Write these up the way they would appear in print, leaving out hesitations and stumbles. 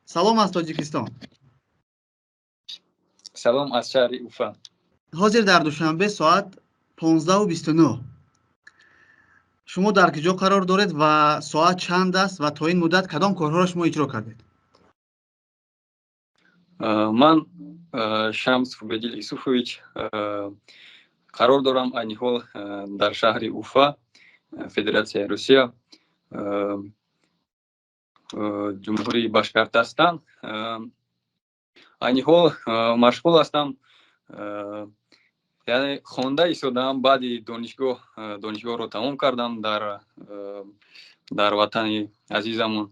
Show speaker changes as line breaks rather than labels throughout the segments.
Салом аз Тоҷикистон.
Салом аз шаҳри Уфа.
Ҳозир дар Душанбе соат 15:29. Шумо дар куҷо қарор доред ва соат чанд аст ва то ин муддат кадом корҳоро шумо иҷро кардед?
Ман Шамс Убайдил Юсуфович, қарор дорам айни ҳол дар шаҳри Уфа, Федератсияи Русия, Ҷумҳурии Башкортостан. Айни ҳол машғул ҳастам, яъне хонда истодаам. Баъди донишгоҳ, донишгоҳро тамом кардам дар ватани азизамон,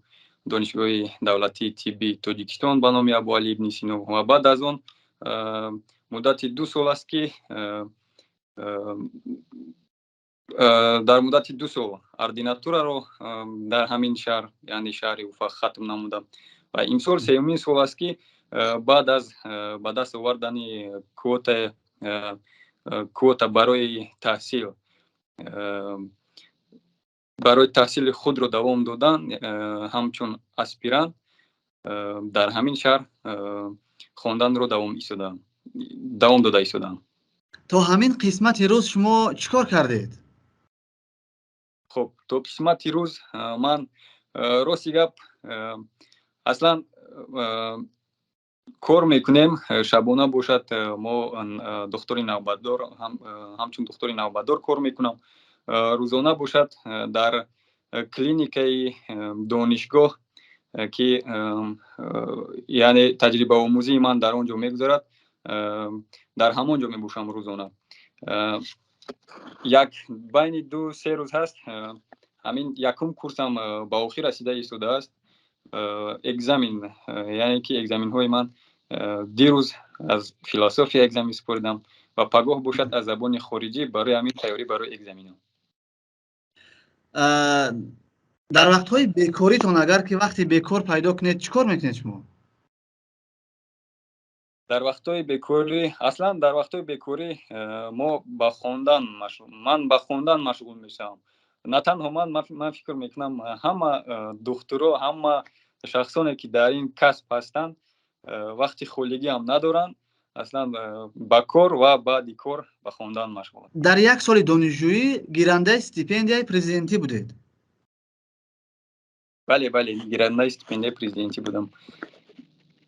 Донишгоҳи давлатии тиббии Тоҷикистон ба номи Абуалӣ ибни Сино, ва баъд аз он муддати 2 сол аст, ки дар муддати 2 сол ординатураро дар ҳамин шаҳр, яъне шаҳри Уфа, хатм намудам ва имсол сеюмин сол аст, ки баъд аз ба даст овардани квота барои таҳсили худро давом додан ҳамчун аспирант дар ҳамин шаҳр хонданро давом дода истодам.
То ҳамин қисмати рӯз шумо чӣ кор кардед?
Хуб, то қисмати рӯз ман, рости гап, аслан кор мекунем. Шабона бошад, мо духтури навбатдор, ҳамчун духтури навбатдор кор мекунам. Рӯзона бошад, дар клиникаи донишгоҳ, ки яъне таҷрибаомӯзии ман дар он ҷо мегузарад, дар ҳамон ҷо мебошам рӯзона. Як байни 2-3 рӯз ҳаст, ҳамин якум курсам ба охир расида истодааст. Экзамен, яъне ки экзаменҳои ман, дирӯз аз философия экзамен супоридам ва пагоҳ бошад аз забони хориҷӣ. Барои ҳамин тайёрӣ барои экзаменҳо.
Дар вақтҳои бекоритон, агар ки вақти бекор пайдо кунед, чӣ кор мекунед шумо?
Дар вақтҳои бекорӣ, аслан дар вақтҳои бекорӣ мо ба хондан машғул, ман ба хондан машғул мешавам. На танҳо ман, ман фикр мекунам, ҳама духтуро, ҳама шахсоне, ки дар ин касб ҳастанд, вақти холигӣ ҳам надоранд. Аслан ба кор ва баъди кор ба хондан машғулам.
Дар як соли донишҷӯӣ гирандаи стипендияи президентӣ будед?
Бале, гирандаи стипендияи президентӣ будам.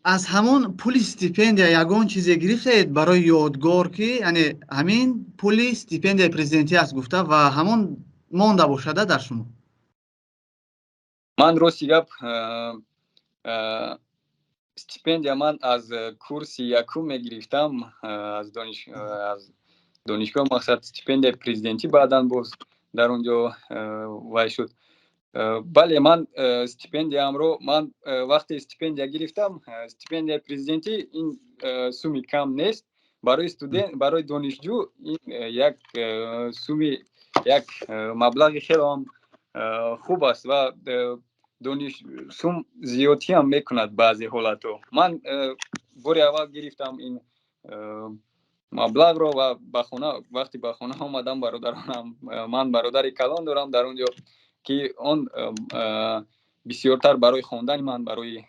Аз ҳамон пули стипендия ягон чизе гирифтаед барои ёдгор, ки яъне ҳамин пули стипендияи президентӣ аст гуфта ва ҳамон монда бошада дар шумо?
Ман, рости гап, стипендия ман аз курси якум мегирифтам, аз донишгоҳ, мақсад, стипендияи президентӣ баъдан боз дар он ҷо вай шуд. Бале, ман стипендиямро, ман вақте стипендия гирифтам, стипендияи президентӣ ин суми кам нест барои студент, барои донишҷӯ ин як суми, як маблағи хеле ҳам хуб аст ва дониш сум зиёдтиам мекунад баъзе ҳолатҳо. Ман бори аввал гирифтам ин маблағро ва ба хона, вақте ба хона омадам, бародаронам, ман бародари калон дорам дар он ҷо, ки он бисёртар барои хондани ман, барои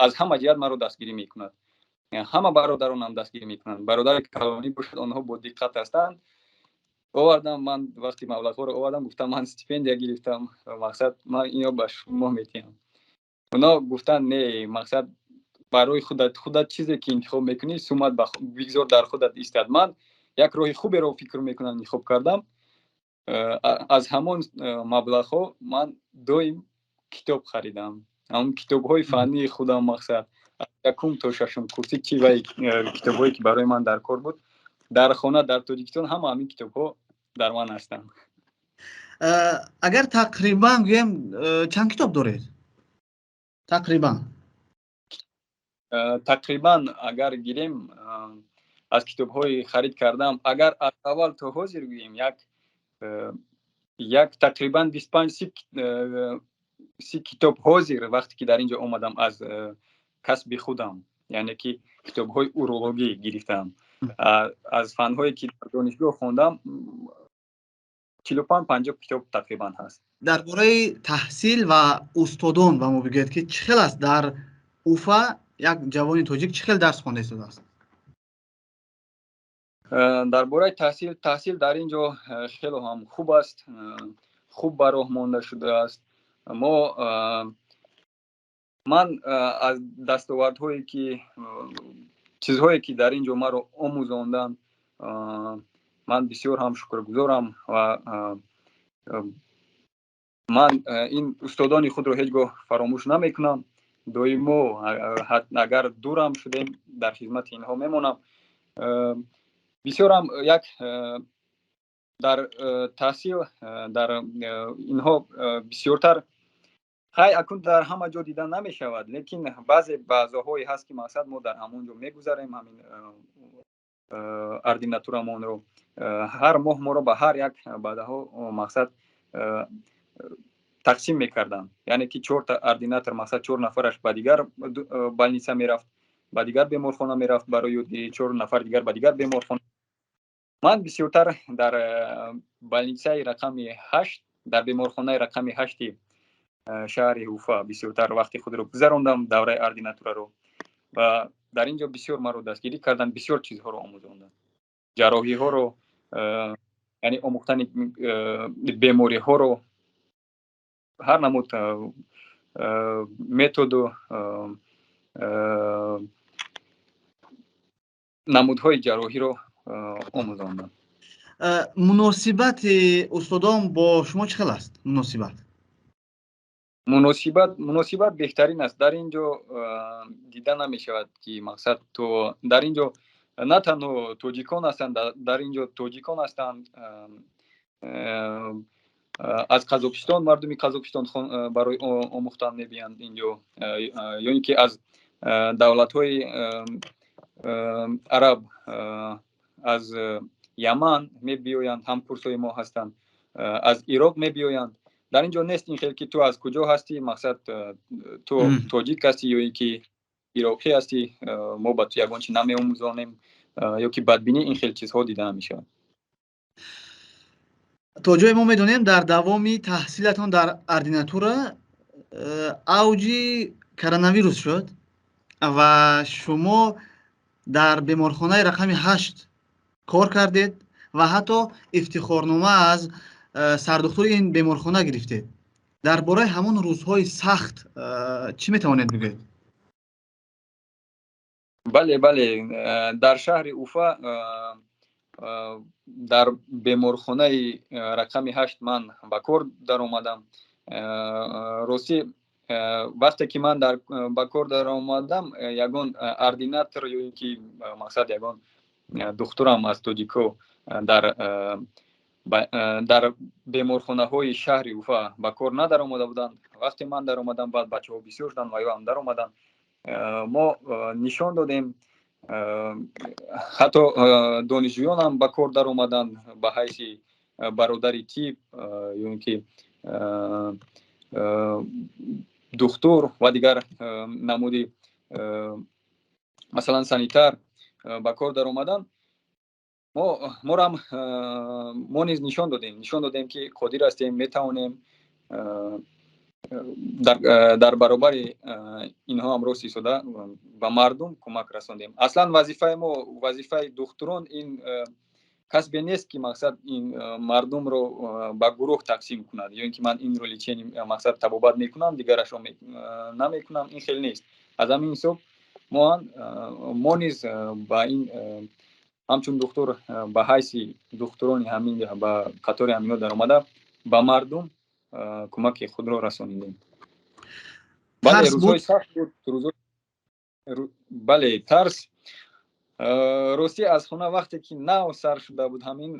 аз ҳама ҷиҳат маро дастгирӣ мекунад. Ҳама бародаронам дастгирӣ мекунанд. Бародари калонӣ бошад, онҳо бо диққат ҳастанд. Овардам ман, вақти маблағҳоро овардам, гуфтам: «Ман стипендия гирифтам, мақсад, ман ино ба шумо метиҳам». Оно гуфтанд: «Не, мақсад, барои худат чизе ки интихоб мекунӣ, сумат бигзор дар худат истад». Ман як роҳи хуберо фикр мекунам интихоб кардам. Аз ҳамон маблағҳо ман доим китоб харидам, ҳамон китобҳои фаннии худам, мақсад, якум то шашум курсӣ, чи вай китобҳое ки барои ман дар кор буд, дар хона, дар Тоҷикистон ҳама ҳамин китобҳо дар ман ҳастанд.
Агар тақрибан гӯем, чанд китоб доред тақрибан?
Тақрибан агар гирем, аз китобҳои харид кардам, агар аз аввал то ҳозир гӯем, як тақрибан 25, 30 китоб ҳозир, вақте ки дар ин ҷо омадам, аз касби худам, яъне ки китобҳои урологӣ гирифтам. Аз фанҳое ки дар донишгоҳ хондам, 45, 50 китоб тақрибан ҳаст.
Дар бораи таҳсил ва устодон ба мо бигӯед, ки чӣ хел аст дар Уфа як ҷавони тоҷик чӣ хел дарс хонда истодааст?
Дар бораи таҳсил, таҳсил дар ин ҷо хело ҳам хуб аст, хуб ба роҳ монда шудааст. Мо, ман аз дастовардҳое ки, чизҳое ки дар ин ҷо маро омӯзонданд, ман бисёр ҳам шукргузорам ва ман ин устодони худро ҳеҷ гоҳ фаромӯш намекунам. Доимо, агар дурам шудем, дар хизмати инҳо мемонам. Бисёрам як дар таҳсил дар инҳо бисёртар, хай, акун дар ҳама ҷо дида намешавад, лекин баъзе баъзоҳое ҳаст, ки мақсад мо дар ҳамон ҷо мегузарем. Ҳамин ординатурамонро ҳар моҳ моро ба ҳар як баъдаҳо мақсад тақсим мекарданд, яъне ки чорта ординатор, мақсад, чор нафараш ба дигар больница мерафт, ба дигар беморхона мерафт барои ёдгирӣ, чор нафар дигар ба дигар беморхона. Ман бисёртар дар больницаи рақами 8, дар беморхонаи рақами 8-и шаҳри Уфа бисёртар вақти худро гузарондам, давраи ординатураро, ва дар ин ҷо бисёр маро дастгирӣ карданд, бисёр чизҳоро омӯзонданд, ҷарроҳиҳоро, яъне омӯхтани бемориҳоро, ҳар намуд методу намудҳои ҷарроҳиро омӯзонданд.
Муносибати устодон бо шумо чӣ хел аст, муносибат?
Муносибат беҳтарин аст. Дар ин ҷо дида намешавад, ки мақсад то дар ин ҷо на танҳо тоҷикон ҳастанд, дар ин ҷо тоҷикон ҳастанд, аз Қазоқистон, мардуми Қазоқистон барои омӯхтан мебиёянд ин ҷо, ё ин ки аз давлатҳои араб, аз Яман мебиёянд, ҳамкурсҳои мо ҳастанд, аз Ироқ мебиёянд. Дар ин ҷо нест ин хел, ки ту аз куҷо ҳастӣ, мақсад, ту тоҷик ҳастӣ ё ин ки ироқӣ ҳастӣ, мо ба ту ягон чи намеомӯзонем, ё ки бадбинӣ, ин хел чизҳо дида намешавад.
То ҷое мо медонем, дар давоми таҳсилатон дар ординатура авҷи коронавирус шуд ва шумо дар беморхонаи рақами 8 кор кардед ва ҳатто ифтихорнома аз сардухтури ин беморхона гирифтед. Дар бораи ҳамон рӯзҳои сахт чӣ метавонед бигӯед?
Бале, дар шаҳри Уфа, дар беморхонаи рақами 8 ман ба кор даромадам. Ростӣ, вақте ки ман ба кор даромадам, ягон ординатор ё ин ки мақсад ягон духтурам аз тоҷико дар беморхонаҳои шаҳри Уфа ба кор надаромада буданд. Вақте ман даромадам, баъд бачаҳо бисёр шуданд ва ё ҳам даромаданд. Мо нишон додем, ҳатто донишҷӯёнам ба кор даромаданд ба ҳайси бародари тиб ё ин ки духтур ва дигар намуди, масалан, санитар ба кор даромаданд. Мо морам мо низ нишон додем, ки қодир ҳастем, метавонем дар баробари инҳо ҳам рост истода ба мардум кӯмак расондем. Аслан вазифаи мо, вазифаи духтурон ин касбе нест, ки мақсад ин мардумро ба гурӯҳ тақсим кунад, ё ин ки ман инро лечение, мақсад, табобат мекунам, дигарашро намекунам. Ин хел нест. Аз ҳамин ҳисоб мо низ ба ин ҳамчун духтур, ба ҳайси духтурони ҳамин ба қатори ҳамино даромада, ба мардум кӯмаки худро расонидем. Бале, рӯзҳои сахт буд. Бале, тарс. Ростӣ, аз хона вақте ки нав сар шуда буд ҳамин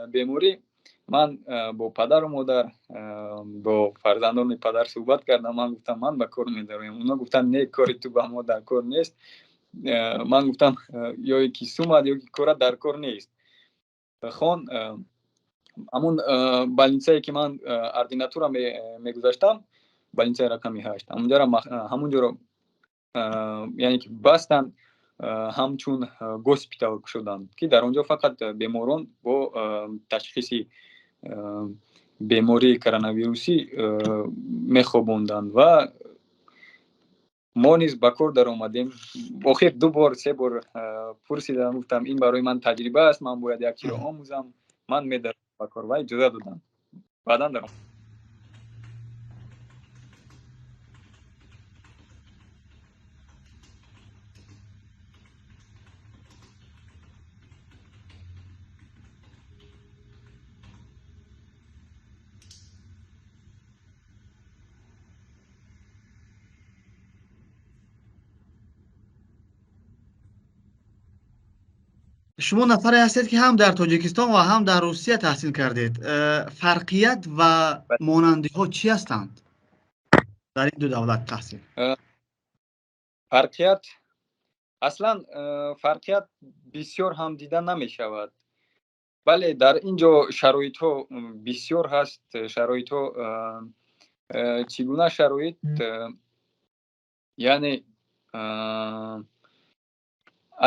беморӣ, ман бо падару модар, бо фарзандони падар суҳбат кардам. Ман гуфтам: «Ман ба кор медароям». Онҳо гуфтанд: «Не, кори ту ба мо дар кор нест». Ман гуфтам: «Ё ки сумад, ё ки кора дар кор нест». Хон ҳамун больницае ки ман ординатура мегузаштам, больницаи рақами 8, ҳамунҷоро, яъне ки бастанд, ҳамчун госпитал кушоданд, ки дар он ҷо фақат беморон бо ташхиси бемории коронавирусӣ мехобонданд ва Мо низ ба кор даромадем. Охир 2 бор, 3 бор пурсидам, гуфтам, ин барои ман таҷриба аст, ман бояд як чиро омӯзам, ман медарам ба кор, ва иҷоза додам. Баъдан даром.
Шумо нафаре ҳастед, ки ҳам дар Тоҷикистон ва ҳам дар Русия таҳсил кардед. Фарқият ва монандиҳо чӣ ҳастанд дар ин ду давлат таҳсил?
Фарқият аслан фарқият бисёр ҳам дида намешавад. Бале, дар ин ҷо шароитҳо бисёр ҳаст. Шароитҳо чӣ гуна шароит? Яъне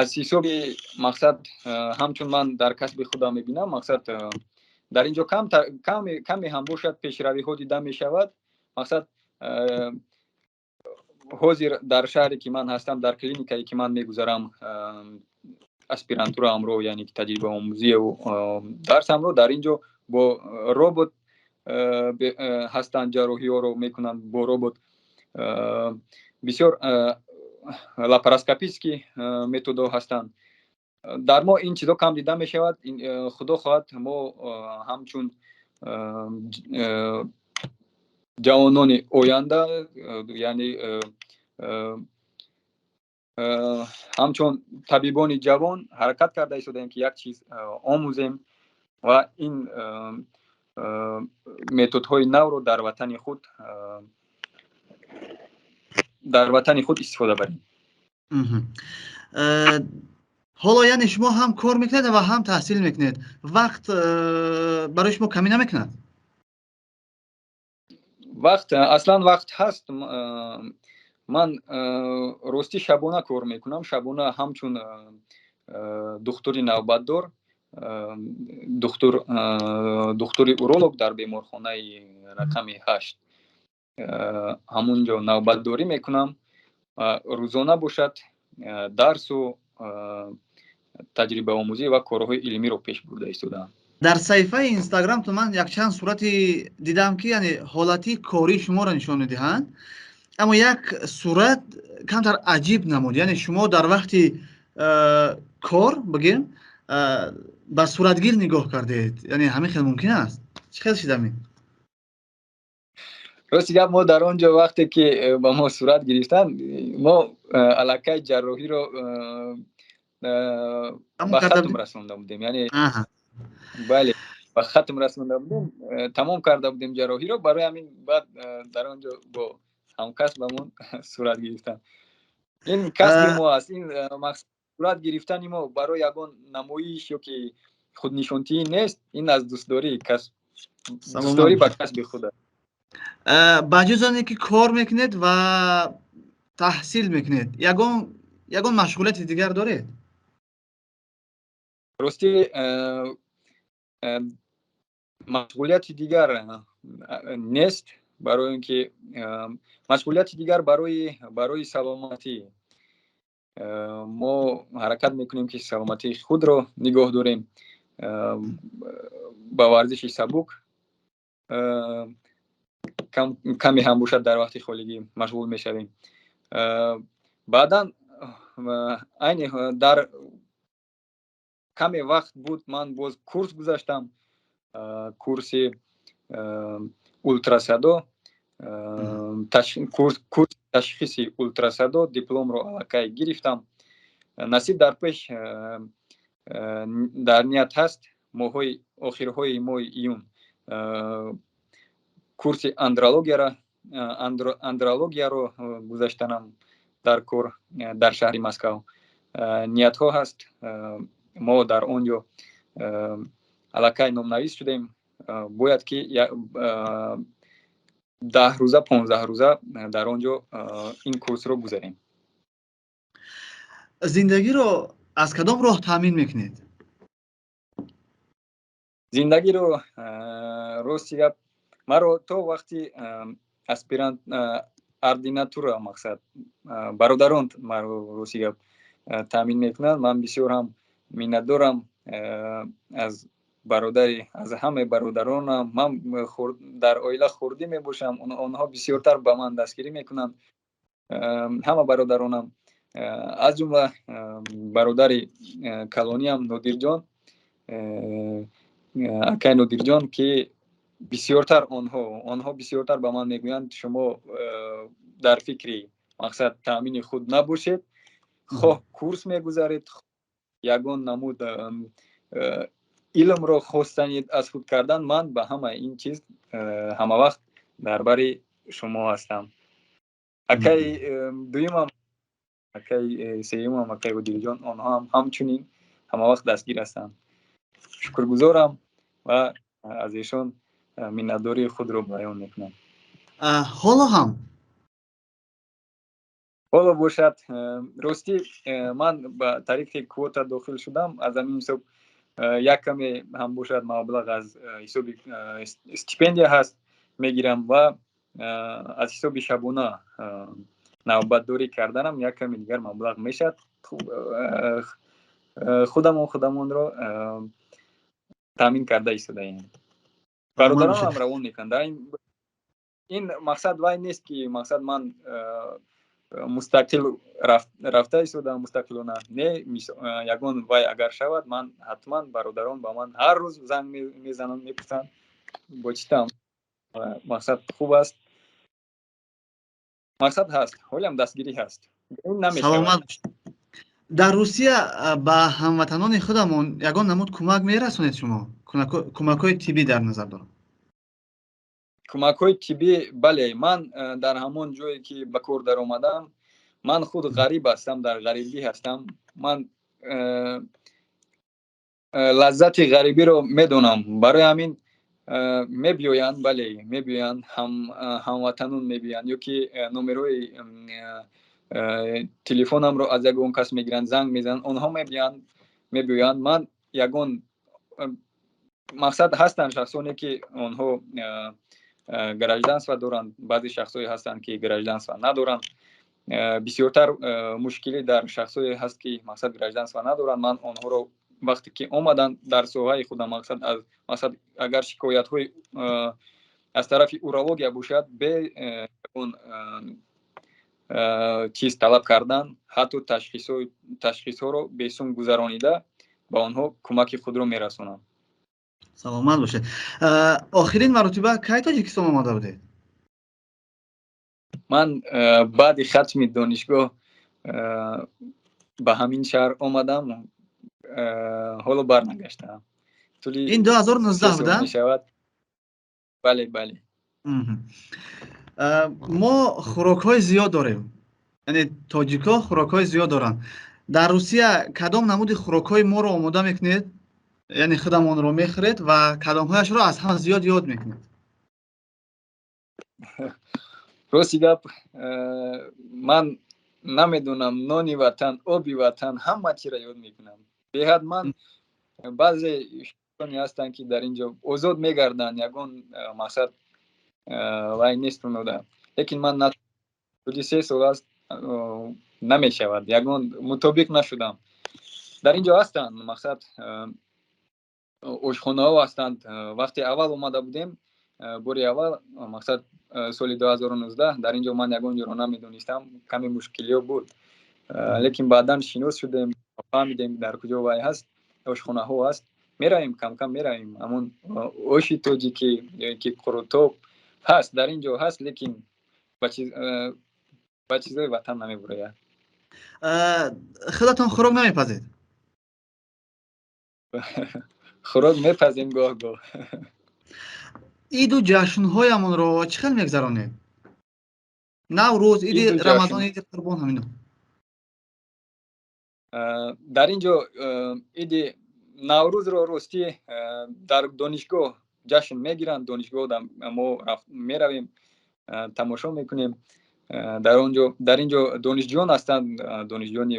аз ҳисоби мақсад, ҳамчун ман дар касби худам мебинам, мақсад, дар ин ҷо каме ҳам бошад пешравиҳо дида мешавад. Мақсад, ҳозир дар шаҳре ки ман ҳастам, дар клиникае ки ман мегузарам, аспирантураамро, яъне ки таҷрибаомӯзию дарсамро, дар ин ҷо бо робот ҳастанд, ҷарроҳиҳоро мекунанд бо робот. Бисёр лапароскопический методҳо ҳастанд. Дар мо ин чизо кам дида мешавад. Худо хоҳад, мо ҳамчун ҷавонони оянда, яъне ҳамчун табибони ҷавон ҳаракат карда истодаем, ки як чиз омӯзем ва ин методҳои навро дар ватани худ истифода барем.
Ҳоло яъне шумо ҳам кор мекунед ва ҳам таҳсил мекунед. Вақт барои шумо камӣ намекунад?
Вақт, аслан вақт ҳаст. Ман ростӣ шабона кор мекунам, шабона ҳамчун духтури навбатдор, духтури уролог дар беморхонаи рақами 8 ҳамун ҷо навбатдорӣ мекунам. Рӯзона бошад, дарсу таҷрибаомӯзӣ ва корҳои илмиро пеш бурда истодаам.
Дар саҳифаи Инстаграмтон ман якчанд сурати дидам, ки яъне ҳолати кории шуморо нишон медиҳанд, аммо як сурат камтар аҷиб намуд. Яъне шумо дар вақти кор, бигем, ба суратгир нигоҳ кардед. Яъне ҳамин хел мумкин аст? Чӣ хел шид ҳамин?
Рости гап, мо дар он ҷо вақте ки ба мо сурат гирифтанд, мо аллакай ҷарроҳиро ба хатм расонда будем, яъне бале, ба хатм расонда будем, тамом карда будем ҷарроҳиро. Барои ҳамин баъд дар он ҷо бо ҳамкасбамон сурат гирифтанд. Ин касби мо аст. Ин сурат гирифтани мо барои ягон намоиш ё ки худнишонтиҳӣ нест. Ин аз дӯстдории касб, дӯстдорӣ ба касби худ аст.
Ба ҷуз оне ки кор мекунед ва таҳсил мекунед, ягон машғулияти дигар доред?
Ростӣ, машғулияти дигар нест, барои он ки машғулияти дигар барои саломатӣ, мо ҳаракат мекунем, ки саломатии худро нигоҳ дорем. Ба варзиши сабук каме ҳам бошад дар вақти холигӣ машғул мешавем. Баъдан айни дар каме вақт буд, ман боз курс гузаштам, курси ултрасадо, курси ташхиси ултрасадо. Дипломро аллакай гирифтам. Насиб дар пеш, дар ният ҳаст, моҳҳои охирҳои моҳи июн курси андрологияро гузаштанам дар кор дар шаҳри Москав ниятҳо ҳаст. Мо дар он ҷо аллакай номнавис шудем. Бояд ки 10 рӯза, 15 рӯза дар он ҷо ин курсро гузарем.
Зиндагиро аз кадом роҳ таъмин мекунед?
Зиндагиро, рости гап, маро то вақти аспирант Ординатура, мақсад, бародарон маро, рости гап, таъмин мекунанд. Ман бисёр ҳам миннатдорам аз бародари, аз ҳамаи бародаронам. Ман дар оила хурдӣ мебошам, онҳо бисёртар ба ман дастгирӣ мекунанд, ҳама бародаронам, аз ҷумла бародари калониам Нодирҷон, акай Нодирҷон, ки бисёртар онҳо бисёртар ба ман мегӯянд: «Шумо дар фикри, мақсад, таъмини худ набошед, хоҳ курс мегузаред, ягон намуд илмро хостанед аз худ кардан, ман ба ҳама ин чиз ҳамавақт дар бари шумо ҳастам». Акаи дуюмам, акаи сеюмам, акаи Одилҷон, онҳо ҳам ҳамчунин ҳамавақт дастгир ҳастанд. Шукргузорам ва аз эшон миннатдории худро баён мекунам.
Ҳоло ҳам?
Ҳоло бошад, ростӣ, ман ба тариқи квота дохил шудам. Аз ҳамин ҳисоб як каме ҳам бошад маблағ аз ҳисоби стипендия ҳаст, мегирам ва аз ҳисоби шабона навбатдорӣ карданам як ками дигар маблағ мешавад. Худамон худамонро таъмин карда истодаем. Бародаронам равон мекунанд. Ин мақсад вай нест, ки, мақсад, ман мустақил рафта истодам, мустақилона не. Ягон вай агар шавад, ман ҳатман, бародарон ба ман ҳар рӯз занг мезананд, мепурсанд: «Бо чӣ там, мақсад, хуб аст?» Мақсад ҳаст, ҳолиам дастгирӣ ҳаст.
Саломат. Дар Русия ба ҳамватанони худамон ягон намуд кӯмак мерасонед шумо? Кӯмакҳои тиббӣ дар назар дорам.
Кӯмакҳои тиббӣ, бале. Ман дар ҳамон ҷое ки ба кор даромадам, ман худ ғариб ҳастам, дар ғарибӣ ҳастам. Ман лаззати ғарибиро медонам. Барои ҳамин мебиёянд, бале, мебиёянд, ҳамватанон мебиёянд ё ки номерҳои телефонамро аз ягон кас мегиранд, занг мезананд, онҳо мебиёянд. Ман ягон, мақсад, ҳастанд шахсоне, ки онҳо гражданство доранд, баъзе шахсое ҳастанд, ки гражданство надоранд. Бисёртар мушкилӣ дар шахсое ҳаст, ки, мақсад, гражданство надоранд. Ман онҳоро вақте ки омаданд дар соҳаи худам, мақсад, аз, мақсад, агар шикоятҳои аз тарафи урология бошад, бе ягон чиз талаб кардан, ҳатто ташхисҳоро бесум гузаронида, ба онҳо кӯмаки худро мерасонам.
Саломат бошед. Охирин маротиба кай Тоҷикистон омада будед?
Ман баъди хатми донишгоҳ ба ҳамин шаҳр омадам, ҳоло барнагаштаам.
Ин 2019 буда?
Мешавад, бале.
Мо хӯрокҳои зиёд дорем, яъне тоҷикҳо хӯрокҳои зиёд доранд. Дар Русия кадом намуди хӯрокҳои моро омода мекунед, яъне худамонро мехӯред, ва кадомҳояшро аз ҳама зиёд ёд мекунед?
Рости гап, ман намедонам, нони ватан, оби ватан, ҳама чиро ёд мекунам беҳад. Ман баъзе ҳастанд, ки дар ин ҷо озод мегарданд, ягон, мақсад, вай нест унода, лекин ман тӯли 3 сол аст, намешавад, ягон мутобиқ нашудам. Дар ин ҷо ҳастанд, мақсад, ошхонаҳо ҳастанд. Вақте аввал омада будем, бори аввал, мақсад, соли 2019 дар ин ҷо ман ягон ҷоро намедонистам, каме мушкилиҳо буд, лекин баъдан шинос шудем, фаҳмидем, дар куҷо вай ҳаст, ошхонаҳо ҳаст. Меравем, камкам меравем, ҳамон оши тоҷикӣ ё ки қурутоб ҳаст, дар ин ҷо ҳаст, лекин ба чизҳои ватан намебурояд.
Худатон хӯрок намепазед?
Хӯрок мепазем гоҳ гоҳ.
Иду ҷашнҳоямонро чӣ хел мегзаронед? Наврӯз, иди Рамазон, иди Қурбон, ҳамино.
Дар ин ҷо иди Наврӯзро, ростӣ, дар донишгоҳ ҷашн мегиранд. Донишгоҳ мо меравем, тамошо мекунем. Дар он ҷо, дар ин ҷо донишҷӯён ҳастанд, донишҷӯёни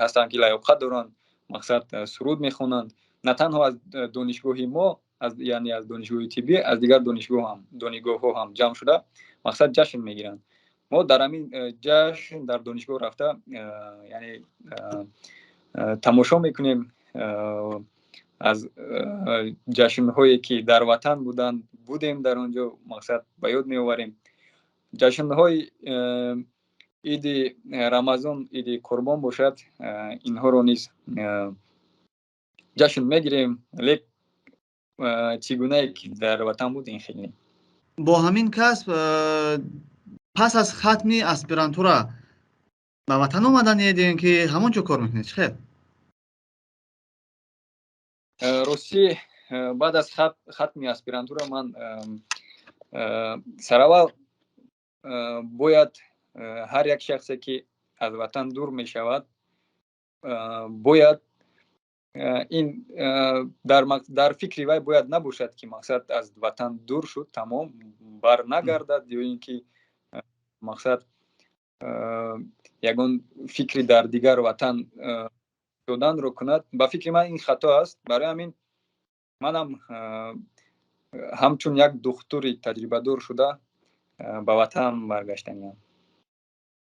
ҳастанд, ки лаёқат доранд, мақсад, суруд мехонанд. На танҳо аз донишгоҳи мо, яъне аз донишгоҳи тиббӣ, аз дигар донишгоҳ ҳам, донишгоҳҳо ҳам ҷамъ шуда, мақсад, ҷашн мегиранд. Мо дар ҳамин ҷашн дар донишгоҳ рафта, яъне тамошо мекунем, аз ҷашнҳое ки дар ватан буданд, будем дар он ҷо, мақсад, ба ёд меоварем ҷашнҳои иди Рамазон, иди Қурбон бошад, инҳоро низ ҷашн мегирем, лек чӣ гунае ки дар ватан буд, ин хел не.
Бо ҳамин касб пас аз хатми аспирантура ба ватан омаданед ё ин ки ҳамон ҷо кор мекунед, чӣ хел?
Ростӣ, баъд аз хатми аспирантура ман сараввал бояд ҳар як шахсе ки аз ватан дур мешавад, бояд ин дар фикри вай бояд набошад, ки мақсад, аз ватан дур шуд, тамом, бар нагардад ё ин ки мақсад, ягон фикри дар дигар ватан доданро кунад. Ба фикри ман, ин хато аст. Барои ҳамин манам ҳамчун як духтури таҷрибадор шуда ба ватан баргаштаниам,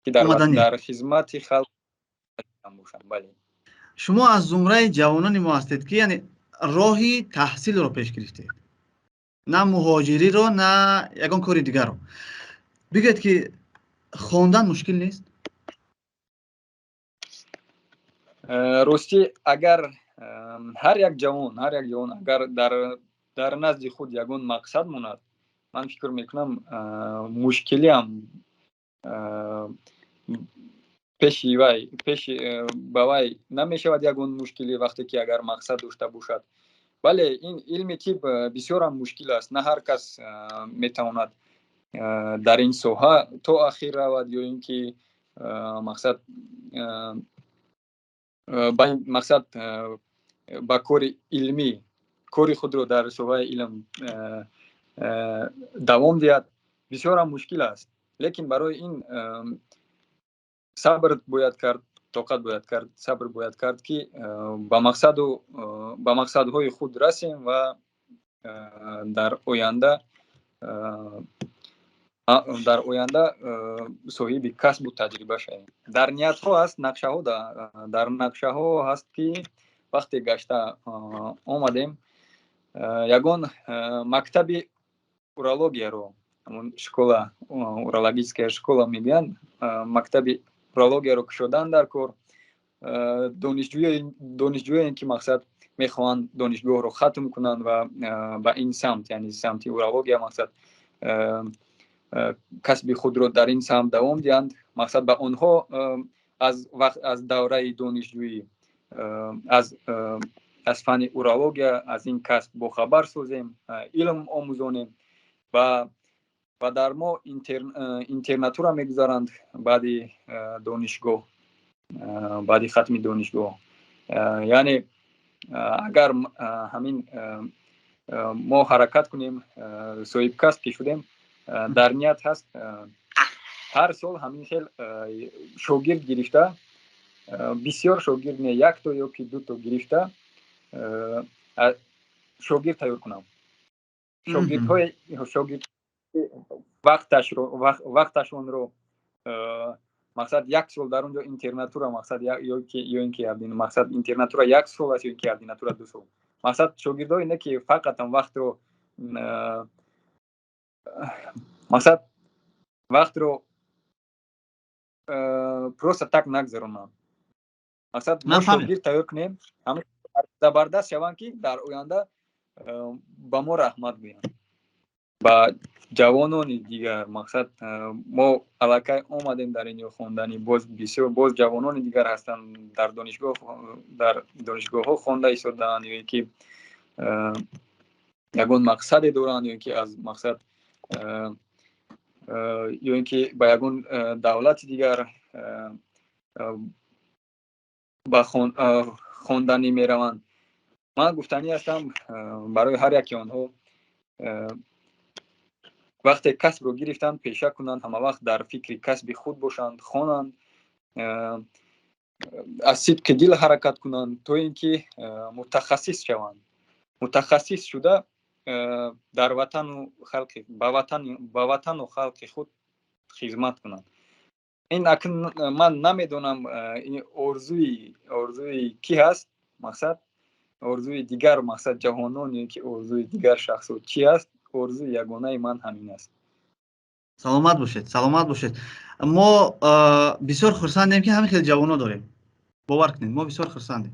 ки дар хизмати халқ бошам, бале.
Шумо аз зумраи ҷавонони мо ҳастед, ки яъне роҳи таҳсилро пеш гирифтед, на муҳоҷириро, на ягон кори дигарро. Бигӯед, ки хондан мушкил нест?
Ростӣ, агар ҳар як ҷавон агар дар назди худ ягон мақсад монад, ман фикр мекунам, мушкилиам пеши вай, пеши ба вай намешавад ягон мушкилӣ, вақте ки агар мақсад дошта бошад. Бале, ин илми тиб бисёрам мушкил аст, на ҳар кас метавонад дар ин соҳа то ахир равад ё ин ки мақсад, мақсад, ба кори илмӣ, кори худро дар соҳаи илм давом диҳад. Бисёрам мушкил аст, лекин барои ин сабр бояд кард, тоқат бояд кард, сабр бояд кард, ки ба мақсадҳои худ расем ва дар оянда соҳиби касбу таҷриба шавем. Дар ниятҳо ҳаст, нақшаҳо, дар нақшаҳо ҳаст, ки вақте гашта омадем, ягон мактаби урологияро, ҳамон школа, урологическая школа мегӯянд, мактаби урологияро кушодан дар кор. Донишҷӯе ки мақсад, мехоҳанд донишгоҳро хатм кунанд ва ба ин самт, яъне самти урология, мақсад, касби худро дар ин самт давом диҳанд, мақсад, ба онҳо аз давраи донишҷӯӣ аз фанни урология, аз ин касб бохабар созем, илм омӯзонем ва дар мо интернатура мегузаранд баъди донишгоҳ, баъди хатми донишгоҳ. Яъне агар ҳамин мо ҳаракат кунем, соҳибкасб ки шудем, дар ният ҳаст ҳар сол ҳамин хел шогирд гирифта, бисёр шогирд не, якто ё ки дуто гирифта, шогирд тайёр кунам, шогирдҳои шогирд вақташонро, мақсад, як сол дар он ҷо интернатура, мақсад, ё ин ки мақсад, интернатура як сол аст ё ин ки ординатура 2 сол, мақсад, шогирдҳое не ки фақатам вақтро, мақсад, вақтро просто так нагзаронанд. Мақсад, мо шогирд тайёр кунем, забардаст шаванд, ки дар оянда ба мо раҳмат гӯянд. Ба ҷавонони дигар, мақсад, мо аллакай омадем дар ин ҷо хонданӣ, боз бисёр боз ҷавонони дигар ҳастанд, дар донишгоҳҳо хонда истодаанд ё ин ки ягон мақсаде доранд, ё ин ки аз мақсад, ё ин ки ба ягон давлати дигар ба хонданӣ мераванд. Ман гуфтанӣ ҳастам барои ҳар яке онҳо: вақте касбро гирифтанд, пеша кунанд, ҳамавақт дар фикри касби худ бошанд, хонанд, аз сидқи дил ҳаракат кунанд, то ин ки мутахассис шаванд. Мутахассис шуда, дар ватану халқи ба ватану халқи худ хизмат кунанд. Ин акн ман намедонам, ин орзуи кӣ ҳаст, мақсад, орзуи дигар, мақсад, ҷавонон ё ки орзуи дигар шахсо чӣ аст. Орзуи ягонаи ман ҳамин аст.
Саломат бошед, саломат бошед. Мо бисёр хурсандем, ки ҳамин хел ҷавоно дорем. Бовар кунед, мо бисёр хурсандем.